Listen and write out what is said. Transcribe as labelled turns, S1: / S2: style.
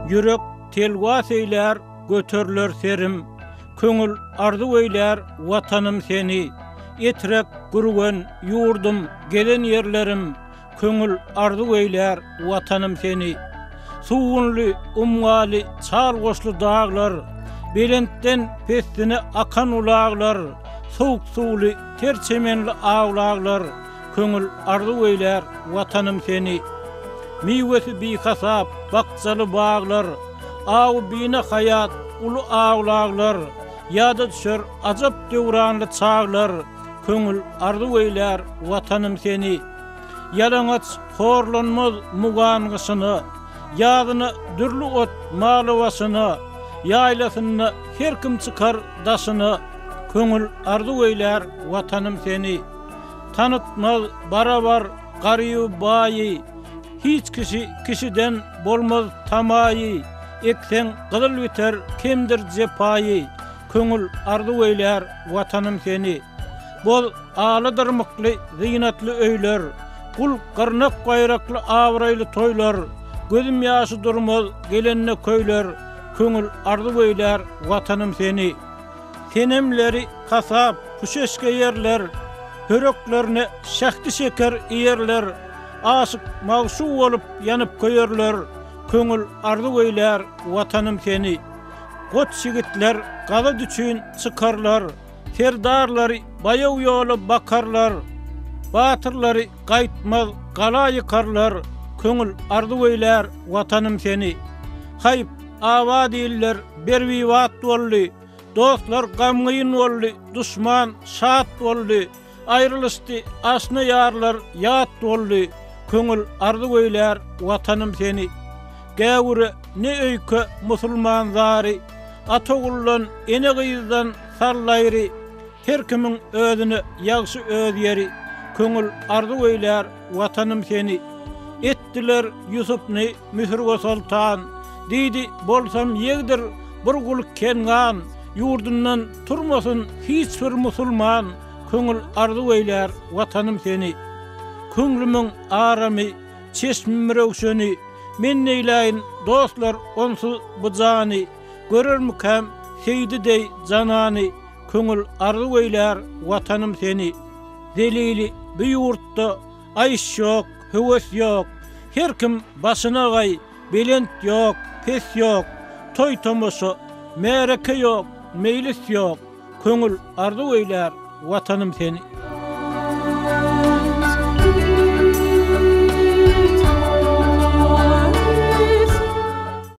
S1: Ýürek telwas eýlär, göteriler serim, Köňül arzuw eýlär, Watanym seni. Etrek, Gürgen, ýurdum, gezen ýerlerim, Köňül arzuw eýlär, Watanym seni. Sugunly, umgaly, çal goşly daglar, Belentden pessine akan ulaglar, Sowuk suwly, ter çemenli awlaglar, Köňül arzuw eýlär, Watanym seni. Miwesi bihasap, bakjaly baglar, Awy bina haýat, uly awlaglar, Ýada düşer ajap döwranly çaglar, Köňül arzuw eýlär, Watanym seni. Ýalaňaç horlanmaz mugan gyşyna, Ýazyna dürli ot maly başyna, Ýaýlasynda her kim çykar daşyna, Köňül arzuw eýlär, Watanym seni. Tanytmaz barabar garyby baýy, Hiç kişi kişiden bolmaz tamaýy, Ekseň gyzyl biter kemdir jepaýy, Köňül arzuw eýlär Watanym seni. Boz ala dyrmykly zynatly öýler, Gul gyrnak baýrakly abraýly toýlar, Gözüm ýaşy durmaz gelende köýler, Köňül arzuw eýlär Watanym seni. Senemleri kasap, puşeş geýerler, Höreklerine şähdi-şeker iýerler, Aşyk magşuk bolup ýanyp köýerler, Köňül arzuw eýlär Watanym seni. Goç ýigitler gazat üçin çykarlar, Serdarlary baýaw ýola bakarlar, Batyrlary gaýtmaz gala ýykarlar, Köňül arzuw eýlär Watanym seni. Haýp, abat iller berbibat boldy, Dostlar gamgyn boldy, duşman şat boldy, Aýrylyşdy aşna ýarlar ýat boldy, Köňül arzuw eýlär Watanym seni. Gäwüre ne öýke musulman zary, Ata oguldan, ene gyzdan sallaýry, Her kimiň özüne ýagşy öz ýeri, Köňül arzuw eýlär Watanym seni. Etdiler Ýusupny Müsürge soltan, Diýdi, bolsam ýegdir bir gul Kengan, Ýurdundan turmasyn hiç bir musulman, Köňül arzuw eýlär Watanym seni. Köňlümiň aramy, çeşmim röwşeni, Men neýläýin, dostlar, onsuz bu jany, Görermikäm Seýdi deý janany, Köňül arzuw eýlär Watanym seni. Zelili bu ýurtda aýş ýok, höwes ýok, Her kim başyna gaý, belent ýok, pes ýok, Toý-tomaşa, märeke ýok, meýlis ýok, Köňül arzuw eýlär Watanym seni.